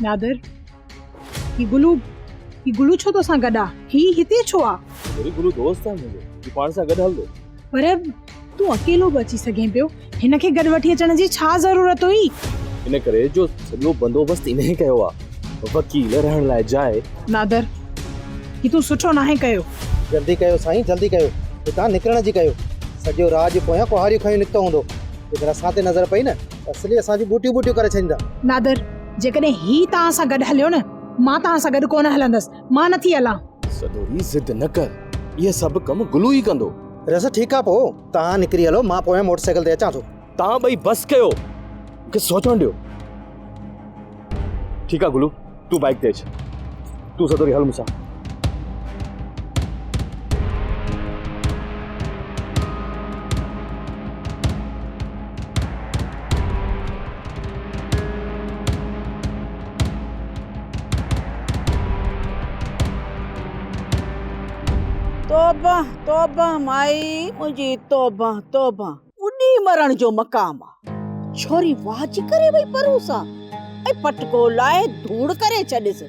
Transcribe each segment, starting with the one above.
نادر، هي گلو، هي گلو ڇو توسان گڏ آ؟ هي هتي ڇو آ؟ وري گلو دوست آ منهنجو، هي پاڻ سان گڏ هلندو. پر تون اڪيلو به اچي سگهين پيو، هن کي گڏ وٺي اچڻ جي ڇا ضرورت هئي؟ ان ڪري جو سڄو بندوبست انهيء ڪيو آ، وڪيل، رهڻ لاء جاء. نادر، هي تون سٺو ناهي ڪيو. جلدي ڪيو سائين، جلدي ڪيو، هتان نڪرڻ جي ڪيو. سڄو راڄ پويان ڪهاڙيون کنيون نڪتو هوندو. جيڪر اسان تي نظر پئي نه ته اصلي اسان جون ٻوٽيون ٻوٽيون ڪري ڇڏيندا. نادر، جيڪڏهن هي توهان سان گڏ هليو نه، مان توهان سان گڏ ڪونه هلندس، مان نٿي هلان. سدوري ضد نه ڪر، اهي سڀ ڪم گلو ئي ڪندو. رس ٺيڪ آ پوء توهان نڪري هلو، مان پويان موٽر سائيڪل تي اچان ٿو. توهان ٻئي بس ڪيو، مون کي سوچڻ ڏيو. ٺيڪ آ گلو، تون بائيڪ تي اچ. تون سدوري هل مون سان. توبه توبه مائي منهنجي توبه توبه. ٻڏي مرڻ جو مقام آ. ڇوري واهه جي ڪري وئي پرو سان ۽ پٽڪو لائي ڌوڙ ڪري ڇڏيس.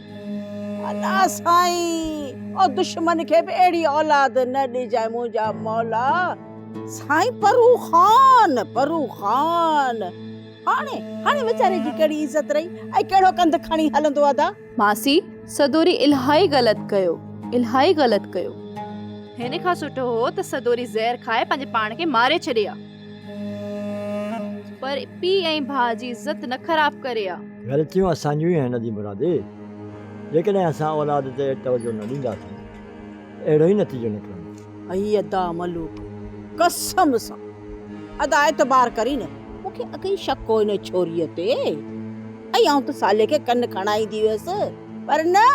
الا سائين او دشمن کي به اهڙي اولاد نه ڏجانء منهنجا مولا. سائين پرو خان پرو خان. هاڻي هاڻي ويچاري جي ڪهڙي عزت رهي ۽ ڪهڙو ڪنڌ کڻي هلندو ادا. ماسي سدوري الهائي غلط ڪيو الهائي غلط ڪيو. هن کان سٺو هو ته سدوري زهر کائي پنهنجي پاڻ کي ماري ڇڏي ها پر پيء ۽ ڀاء جي عزت نه خراب ڪري ها. غلطيون اسان جون ئي آهن ادي مرادي جيڪڏهن اسان اولاد تي توجه نه ڏينداسين ته اهڙو ئي نتيجو نڪرندو. اي ادا ملوڪ قسم سان ادا اعتبار ڪرين مون کي اڳ ئي شڪ هو ان ڇوريء تي ۽ آئون ته صالح کي ڪن کڻائيندي هيس پر نه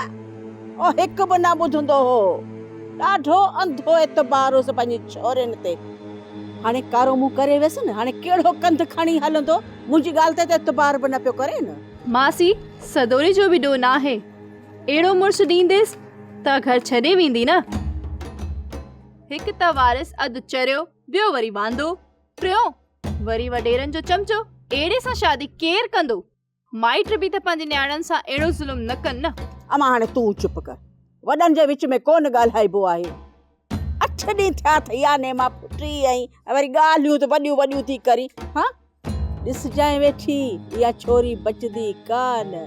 او هڪ به نه ٻڌندو هو ڏاڍو انڌو اعتبار هوس پنهنجي ڇورين تي هاڻي ڪارو منهن ڪري ويس نه هاڻي ڪهڙو ڪنڌ کڻي هلندو منهنجي ڳالهه تي ته اعتبار به نه پيو ڪري نه. ماسي سدوري جو به ڏوهه ناهي اهڙو مڙس ڏينديس ته گهر ڇڏي ويندي نه. هڪ ته وارث اڌ چريو ٻيو وري واندو، ٽيون وري وڏيرن جو چمچو، اهڙي سان شادي ڪير ڪندو؟ مائٽ به ته پنهنجي نياڻين سان اهڙو ظلم نه ڪن نه. امان هاڻي تون چپ ڪر، وڏن جي وچ ۾ ڪونه ڳالهائبو آهي. اٺ ڏينهن ٿيا اٿئي آني مان ڦٽي آهين ۽ وري ڳالهيون ته وڏيون وڏيون ٿي ڪرين. ها ڏسجانء ويٺي، اها ڇوري بچندي ڪانه.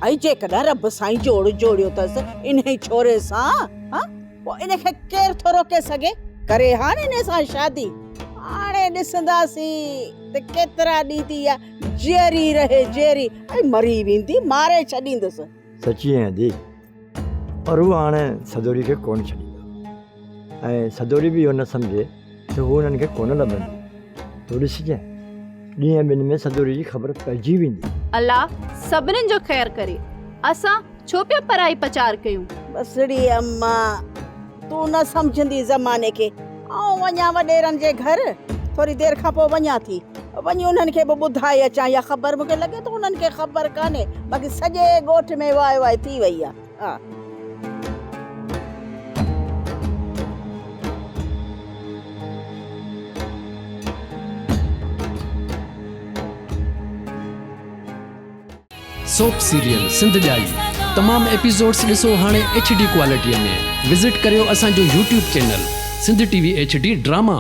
۽ جيڪڏهن رب سائين جوڙ جوڙيو اٿس انهي ڇوري سان، ها پوء ان کي ڪير ٿو روڪي سگهي؟ ڪري ها نه انهي سان شادي. هاڻي ڏسنداسين ته ڪيترا ڏينهن ٿي اها جيئري رهي، جيئري ۽ مري ويندي، ماري ڇڏيندس. سچي ائين ادي، پر هو هاڻي سدوري کي ڪونه ڇڏيندو ۽ سدوري به اهو نه سمجهي ته هو انهن کي ڪونه لڀندي. تون ڏسجانء، ڏينهن ٻن ۾ سدوري جي خبر پئجي ويندي. الله سڀنين جو خير ڪري. اسان ڇو پيا پرائي پچار ڪيون. بس ڙي اما، تون نه سمجهندين زماني کي. آئون وڃان وڏيرن جي گهر، ٿوري دير کان پوء وڃان ٿي. وڃي انهن کي به ٻڌائي اچان اها خبر. مون کي لڳي ٿو انهن کي خبر ڪانهي، باقي سڄي ڳوٺ ۾ واء واء ٿي وئي آهي. ها. سوپ سيريل سنڌ ڄائي تمام ايپيسوڊس ڏسو هاڻي ايڇ ڊي ڪوالٽي ۾ وزٽ ڪريو اسان جو YouTube channel Sindh T V H D drama.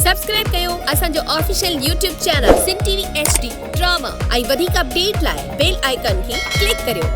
Subscribe ڪيو اسان جو official YouTube channel Sindh T V H D drama ۽ وڌيڪ اپڊيٽ لاء بيل آئيڪان کي ڪلڪ ڪريو.